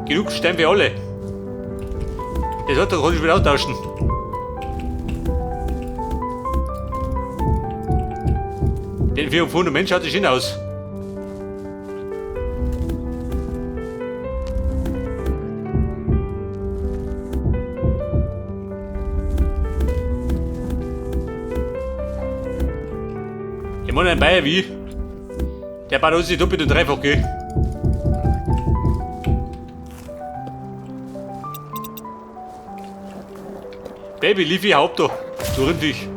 Genug Stein für alle. Das hat doch kann ich wieder austauschen. Denn für ein Fundament schaut sich schön aus. Ich meine, ein Bayer wie. Der baut uns die doppelt und dreifach, gell? Baby, Liefy, Haupt da. Du Rindviech.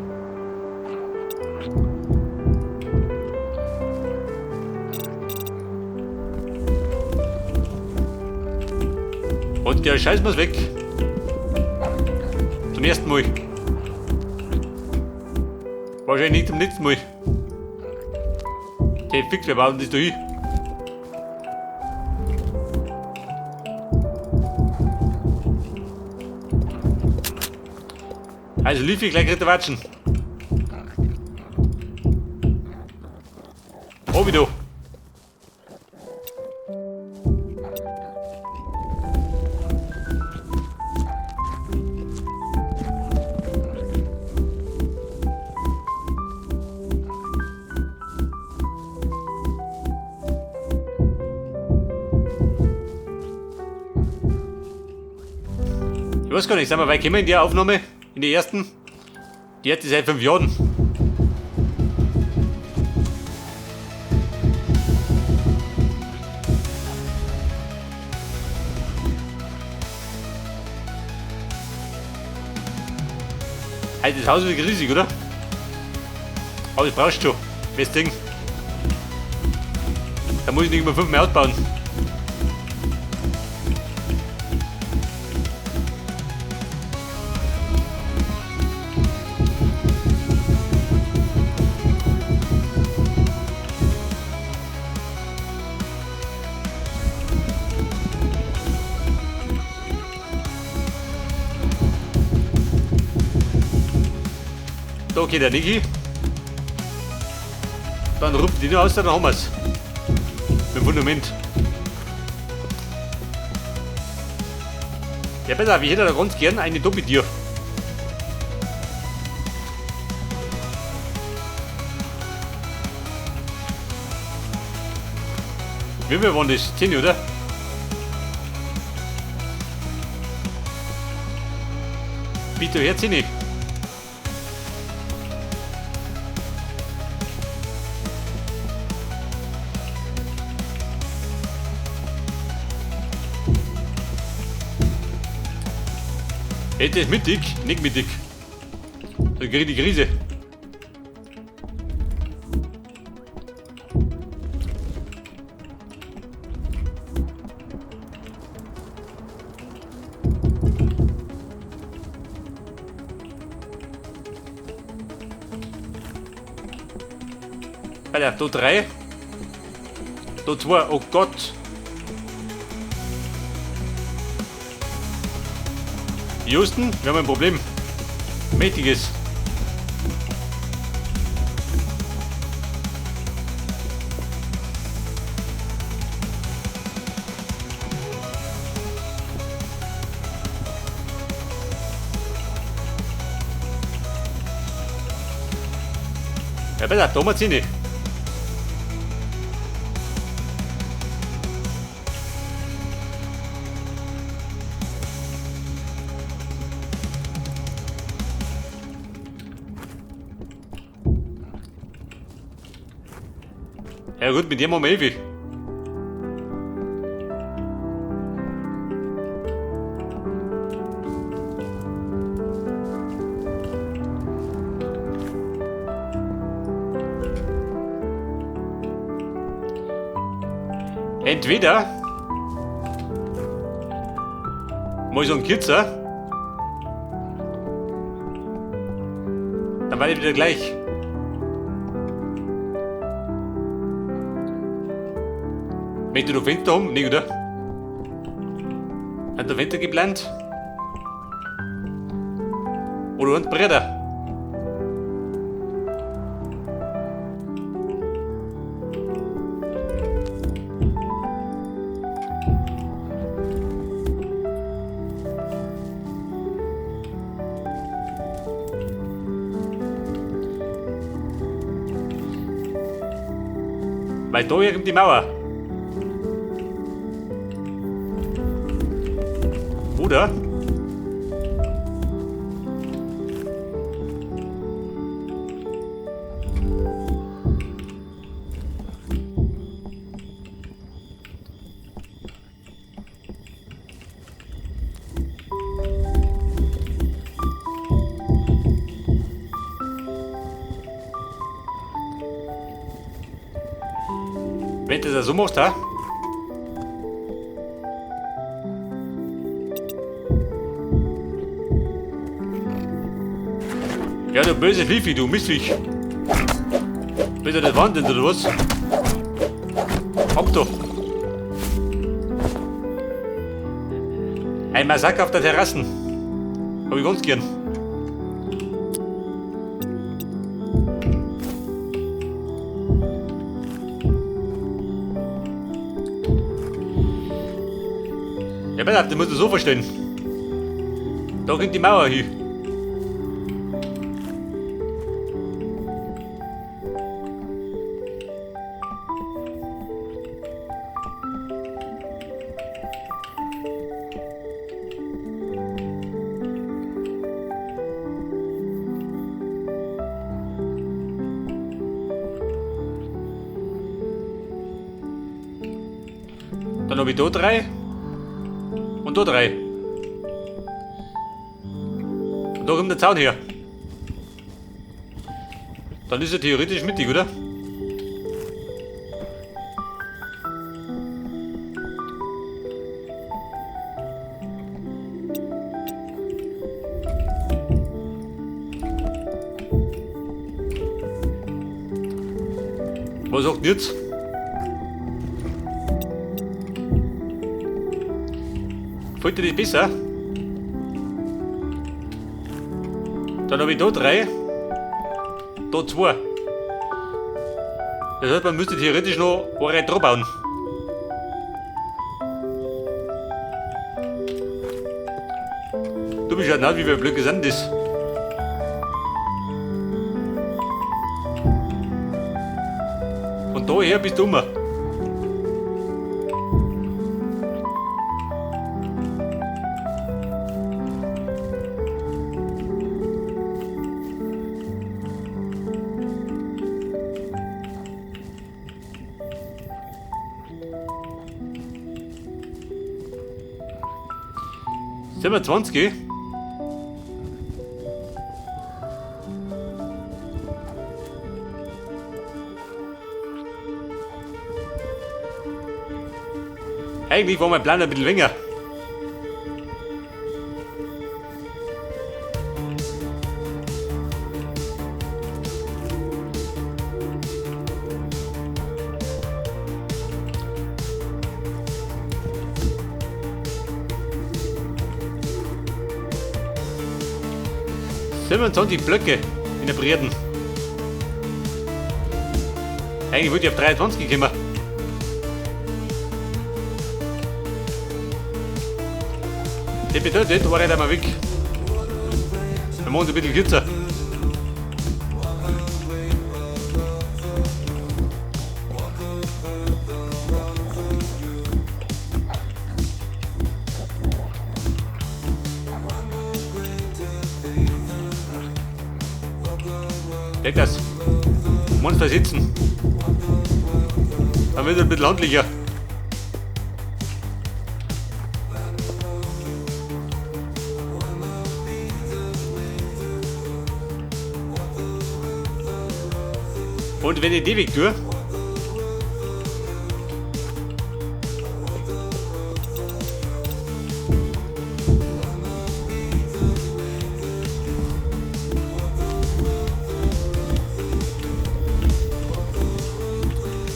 Und der Scheiß muss weg. Zum ersten Mal. Wahrscheinlich nicht zum letzten Mal. Okay, fix, wir bauen das da hin. Also Liefy, gleich kriegt er Watschen. Oh, wie du. Ich weiß gar nicht, sind wir weit gekommen in der Aufnahme? In der ersten? Die hat die seit 5 Jahren. Hey, das Haus ist riesig, oder? Aber das brauchst du schon. Das Ding. Da muss ich nicht immer 5 mehr ausbauen. Da geht der Niki. Dann rupft die noch aus, dann haben wir's. Mit dem Fundament. Ja, besser, ich hätte da ganz gern eine Doppeltür. Wie viel waren das? 10, oder? Bitte her, 10. Hey, das ist mittig? Nicht mittig. Da krieg ich die Krise. Alter, da 3. Da 2, oh Gott. Houston, wir haben ein Problem. Mächtiges. Ja, besser, da haben wir nicht. Ja gut, mit dem haben wir ewig. Entweder mal so einen Kürzer, dann war ich wieder gleich. Möchte du Fenster haben? Nee, oder? Hat der Fenster geplant? Oder ein Bretter? Weil da hier kommt die Mauer. Oder? Wenn du das so machst, ha? Ja, du böse Lifi, du Mistviech. Bist du das Wahnsinn oder was? Hopp doch. Ein Massaker auf der Terrassen. Hab ich ganz gern. Ja, pass auf, das musst du so verstehen. Da kommt die Mauer hin. Dann hab ich da 3 und da 3. Und da kommt der Zaun her. Dann ist er theoretisch mittig, oder? Was sagt denn jetzt? Gefällt dir das besser? Dann hab ich da 3, da 2. Das heißt, man müsste theoretisch noch eine Reihe drauf bauen. Du bist ja nicht, wie viele Blöcke sind das? Von daher bist du immer. Sind wir 20? Eigentlich war mein Plan ein bisschen länger. 27 Blöcke in der Breiten. Eigentlich wollte ich auf 23 kommen. Das bedeutet, war ich einmal weg. Wir machen es ein bisschen kürzer. Leg das. Monster sitzen. Dann wird es ein bisschen handlicher. Und wenn ich den Weg tue,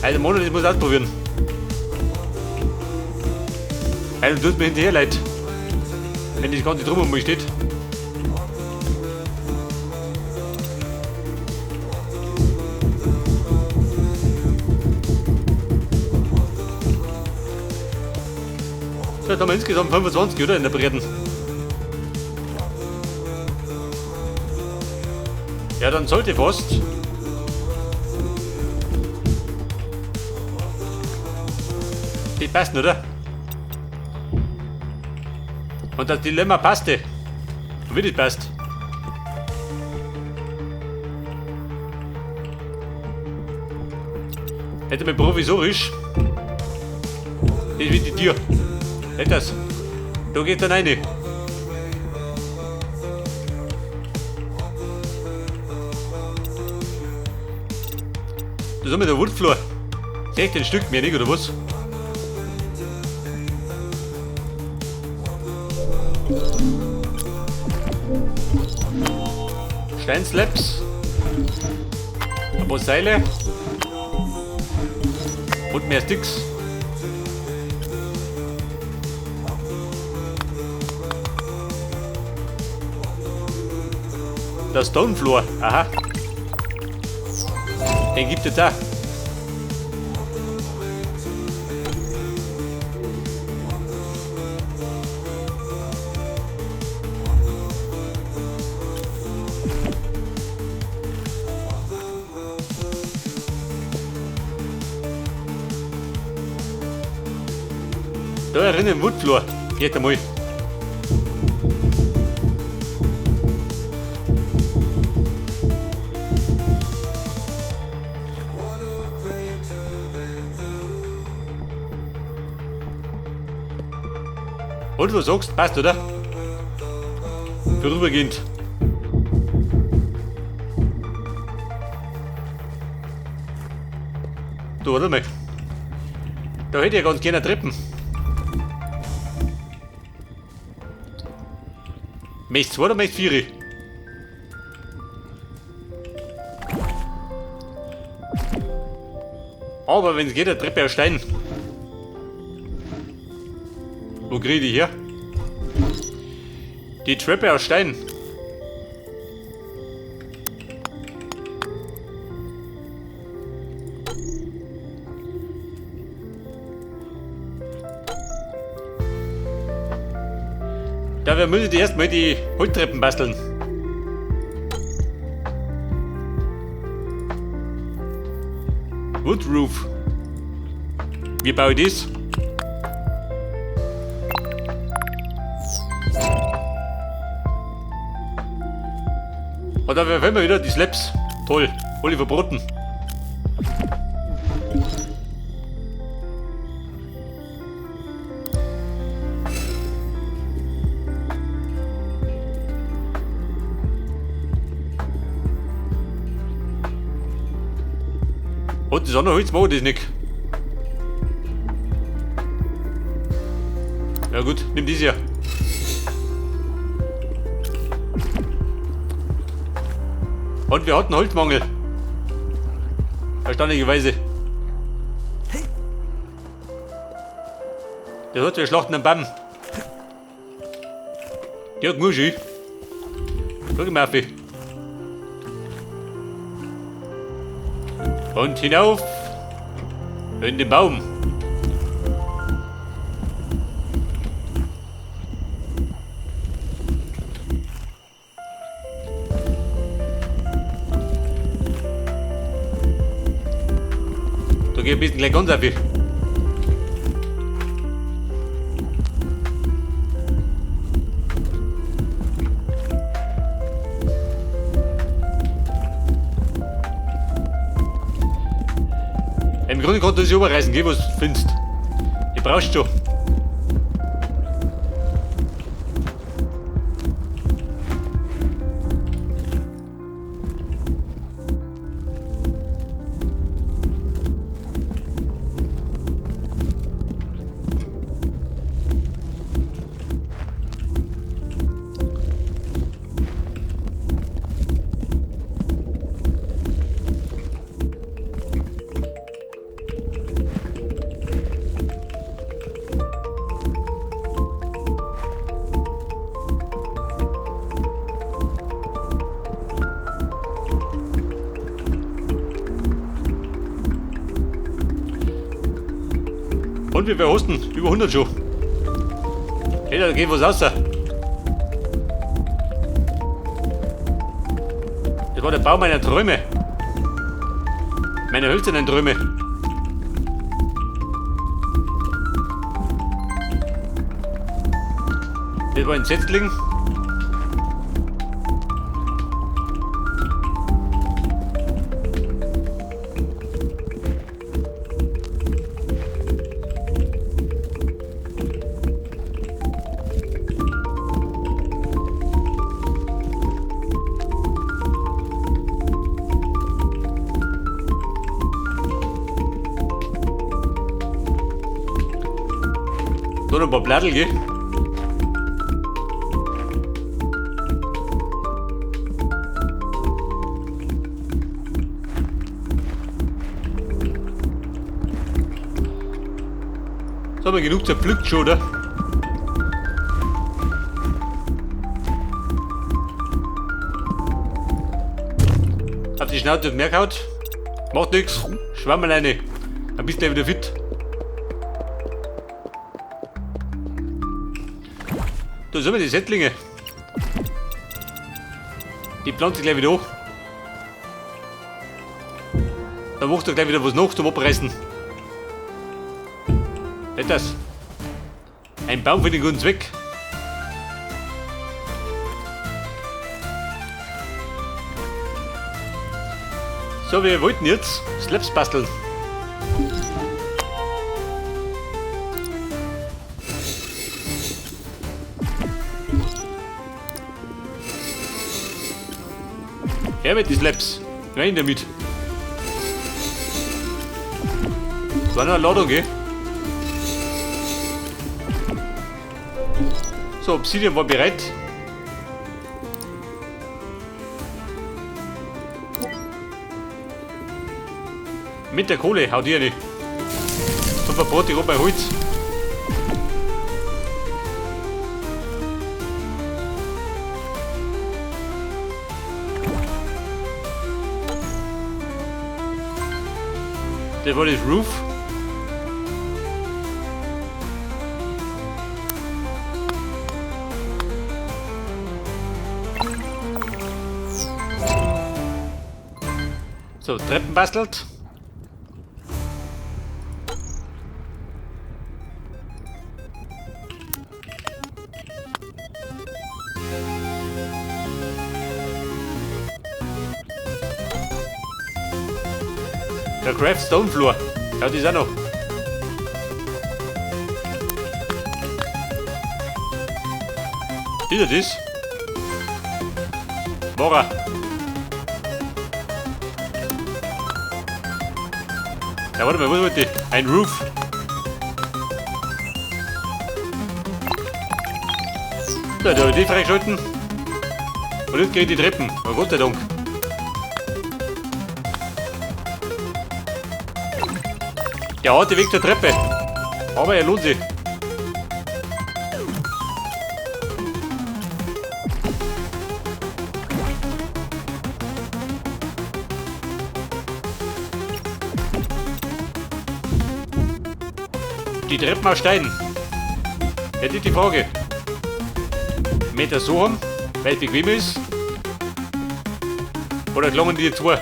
also Monat, ich muss ausprobieren. Also tut mir hinterher leid, wenn das ganze drum um mich steht. So, jetzt haben wir insgesamt 25, oder? In der Breiten. Ja, dann sollte fast. Die passen, oder? Und das Dilemma passte. Und wie das passt. Hätte mir provisorisch. Das ist wie die Tür. Hätte das. Da geht dann rein. Das ist mit der Woodfloor. 16 Stück mehr nicht, oder was? Steinslabs. Ein paar Seile. Und mehr Sticks. Der Stonefloor. Aha. Den gibt es da. Da erinnern im Woodfloor. Geht einmal. Und was sagst, passt, oder? Vorübergehend. Du, warte mal. Da hätte ich ja ganz gerne Treppen. Möchtest 2 oder möchtest 4? Aber wenn's geht, eine Treppe aus Stein. Wo krieg ich die her? Die Treppe aus Stein. Da wir müssen erstmal die Holztreppen basteln. Wood Roof. Wie baue ich das? Und da finden wir wieder die Slabs. Toll, alle verboten. Und das andere Holz mag ich das nicht. Ja gut, nimm diese hier. Und wir hatten Holzmangel. Erstaunlicherweise. Der hat wir schlachten am Baum. Die hat nur schön. Schau mal auf. Und hinauf in den Baum. Da geht ein bisschen gleich ganz auf. Im Grunde kannst du das überreißen, geh, was du findest. Die brauchst du schon. Und wie wir hosten? Über 100 schon. Hey, da geht was raus. Das war der Bau meiner Träume. Meine hölzernen Träume. Das war ein Setzling. Da noch ein paar Blattel, gell? So haben wir genug zerpflückt schon, oder? Hab die Schnauze auf mehr gehauen. Macht nix. Schwamm alleine. Dann bist du ja wieder fit. Da sind wir die Setzlinge. Die pflanze ich gleich wieder hoch. Da macht er gleich wieder was noch zum Abreißen. Nicht das. Ein Baum für den guten Zweck. So, wir wollten jetzt Slabs basteln. Her mit die Slabs. Rein damit. Das war nur eine Ladung, gell? So, Obsidian war bereit. Mit der Kohle, haut ihr nicht. So verbrot ich bei Holz. Das war das Roof. So, Treppen bastelt. Der Craft Stone Floor. Ja, die ist auch noch. Ist er das? War er. Ja, warte mal, was wollte ich? Ein Roof. So, da habe ich die freigeschalten. Und jetzt kriege ich die Treppen. Oh Gott sei Dank. Der harte Weg zur Treppe. Aber er lohnt sich. Die Treppen aus Stein. Jetzt ist die Frage. Meter so haben, weil es bequem ist. Oder gelangen die jetzt vor?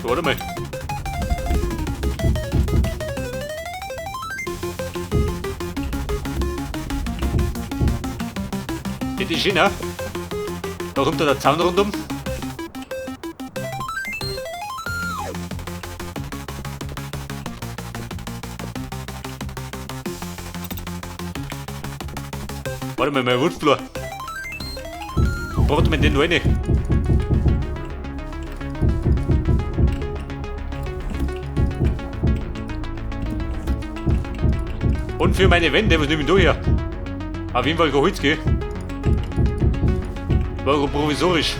So, warte mal. Das ist schön, ne? Da kommt da der Zaun rundum. Warte mal, mein Woodfloor. Wo braucht man den rein? Und für meine Wände, was nehme ich da her? Auf jeden Fall kein Holz, gell? War provisorisch.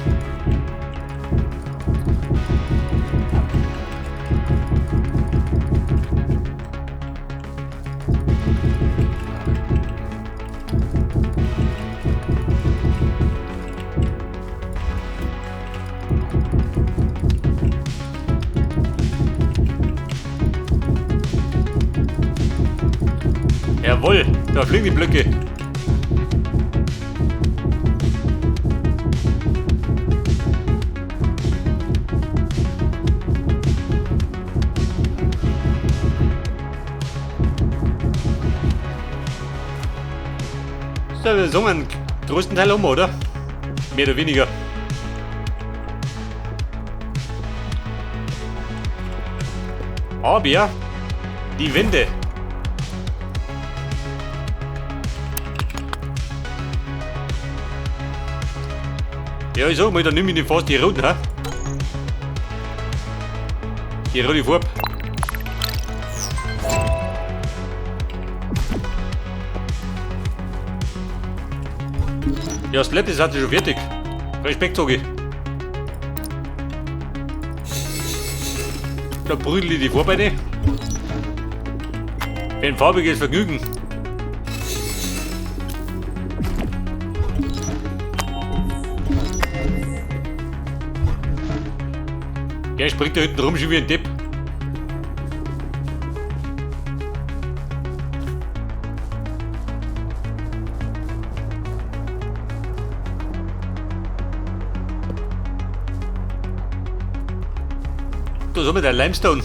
Jawohl, da fliegen die Blöcke. So, wir sagen einen größten Teil um, oder? Mehr oder weniger. Aber die Wände. Ja, ich sag mal, dann nimm ich fast die roten, hä? Die rote Farbe. Ja, das Letzte ist schon fertig. Respekt, sag ich. Da prügel ich die Farbe rein. Für ein farbiges Vergnügen. Der springt da hinten rum schon wie ein Depp. Da ist wir der Limestone.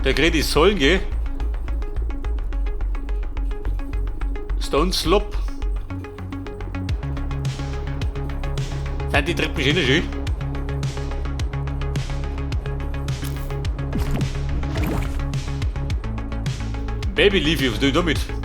Der kriegt die Säulen, gell? Stone Slop. Sind die Treppen schön, schön? Baby Leafy, was tue ich damit?